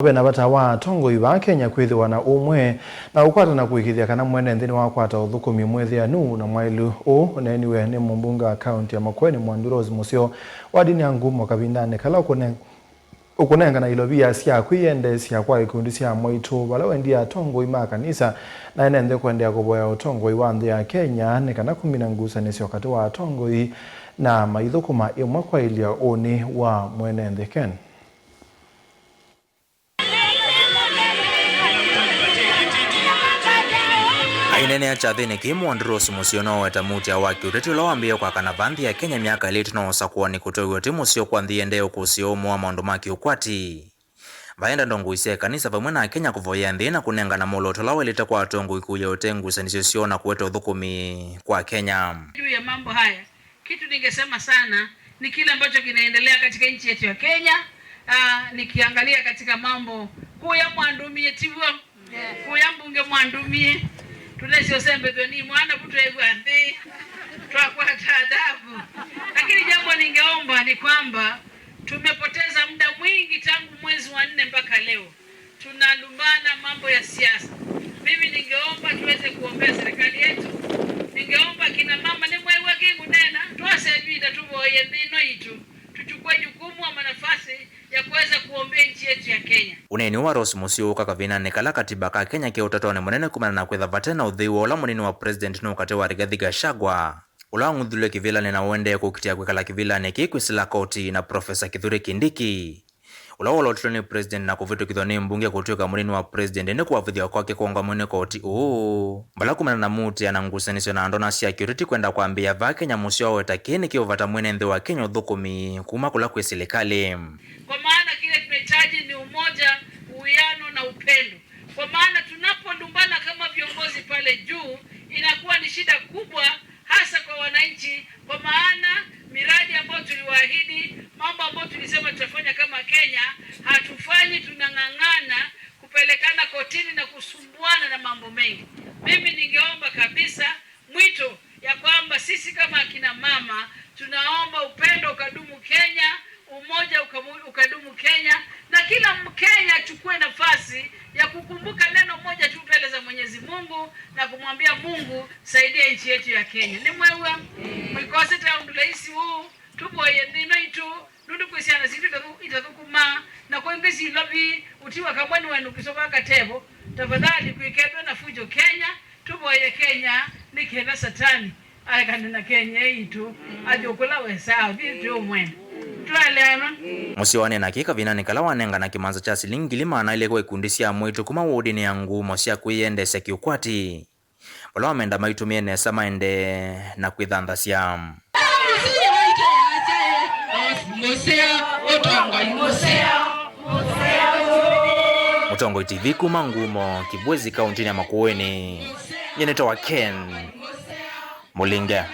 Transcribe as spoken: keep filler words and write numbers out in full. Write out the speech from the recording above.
Ve na vata wa atongoi vaa Kenya kwĩthĩwa na ũmwe na ũkwatana kũĩkĩĩthya kana mwene nthĩ nĩwakwata ũthũkũmi mwĩthĩanu na mwaĩlu. Ũũ ũneeniwe nĩ mũmbunge wa kaunti ya Makueni, Mwandu Rose Musyo, wadinĩ ya Ngumo kavindanĩ kala ũkũne-, ũkũnengana ilovia sya kwĩyendeesya kwa ikundi sya mwaitũ, vala wendie atongoi ma kanisa na ene nthĩ kũendeea kũvoya ũtongoi wa nthĩ ya Kenya nĩ kana kũmina ngusanĩsyo katĩ wa atongoi na maithũkũma ĩmwe kwaĩlya ũnĩ wa mwene nthĩ. Ken. Aineenea kyathĩnĩ kĩĩ, Mwandu Rose Musyo noweta muutĩa wa kĩũteti ũla wambĩĩe kwakana vaa nthĩ ya Kenya myaka ĩlĩ ĩtina wa ũsakũani kũtwaiw'a ũtĩ mũseo kwa nthĩ ĩendee ũkũsĩ ũmwe wa maũndũ ma kĩũkwati. Vaenda ndongoi sya ĩkanisa vamwe na Akenya kũvoyea nthĩ na kũnengana mwolooto ũla waĩlĩte kwa atongoi kũya ũtee ngusanĩsyo syoo na kũete ũthũkũmi kwa Kenya. Juu ya mambo haya, kitu ningesema sana ni kile ambacho kinaendelea katika nchi yetu ya Kenya. Ah, nikiangalia katika mambo, kũya mwandumie, tiw'o? Kũya mbunge mwandumie. Tulesyo sembethwe ni mwana kutwegwa nthĩ. Twakwata adabu. Lakini jambo ningeomba ni kwamba tumepoteza muda mwingi tangu mwezi wa nne mpaka leo. Tunalumbana mambo ya siasa. Mimi ningeomba tuweze kuombea serikali yetu. Ningeomba kina mama, nĩmwew'a kĩngũneena, twose ĩvinda tũvoye nthĩ ĩno itũ, tuchukue jukumu ama nafasi ya kuweza kuombea nchi yetu ya Kenya. Ũneeni wa Rose Musyo ũka kavindanĩ kala katiba ka Kenya ke ũtatonĩ mũnene kumana na kwĩtha vate na ũthei wa ũla mũnini wa president nũkate wa Rigathi Gachagua, ũla wang'uthilwe kĩvĩlanĩ na ũendee kũkitĩa kwĩkala kĩvĩlanĩ kĩĩ kwĩsĩla koti na Professor Kithure Kindiki, ũla wolotilwe nĩ president na kũvĩtũkĩthwa nĩ mbunge kũtw'ĩka mũnini wa president nĩ kũavĩthw'a kwake kwongamwe nĩ koti ũũ. Vala kumana na muutĩa na ngusanĩsyo na ndona sya kĩũteti kwenda kwambĩĩa vaa Kenya, Musyo aweta kĩĩ nĩkĩũvata mwene nthĩ wa Kenya ũthũkũmi kuma kũla kwĩ silikalĩ. Kwa maana kile tunahitaji ni umoja, uwiano na upendo. Kwa maana tunapolumbana kama viongozi pale juu, inakuwa ni shida kubwa hasa kwa wananchi, kwa maana miradi ambayo tuliwaahidi, mambo ambayo tulisema tutafanya kama Kenya, hatufanyi, tunang'ang'ana kupelekana kotini na kusumbuana na mambo mengi. Mimi ningeomba kabisa mwito ya kwamba sisi kama akina mama tunaomba upendo ukadumu Kenya, umoja ukamu-, ukadumu Kenya, na kila Mkenya achukue nafasi ya kukumbuka neno moja tu mbele za Mwenyezi Mungu na kumwambia Mungu, saidia nchi yetu ya Kenya. Nĩmwew'a? Mwĩkose ta ũndũ laisi ũũ, tũvoye nthĩ ĩno itũ, nũndũ kwĩ syana sitũ itathu-, itathũkũmaa, na kwĩ ngĩ silovi, ũtiwa kamwe nĩwenũkĩswa kwa katevo. Tafadhali, kwĩkethwe na fujo Kenya, tũvoye Kenya, nĩ kenda Satani aekane na Kenya ĩitũ, athi ũkũla wesaa, ũthi twĩ ũmwe. Twaeleanwa? Mũsyo wanena kĩĩ kavindanĩ kala wanengana kĩmanza kya silingi ngili maana elĩ kwa ikundi sya mwaitũ kuma wodinĩ ya Ngumo sya kwĩyendeesya kĩũkwati, vala wamenda maitũmĩe nesa maendee na kwĩthanthasya. Mũtongoi T V kuma Ngumo, Kibwezi, kauntinĩ ya Makueni. Nyie nĩtawa Ken Mũlinge.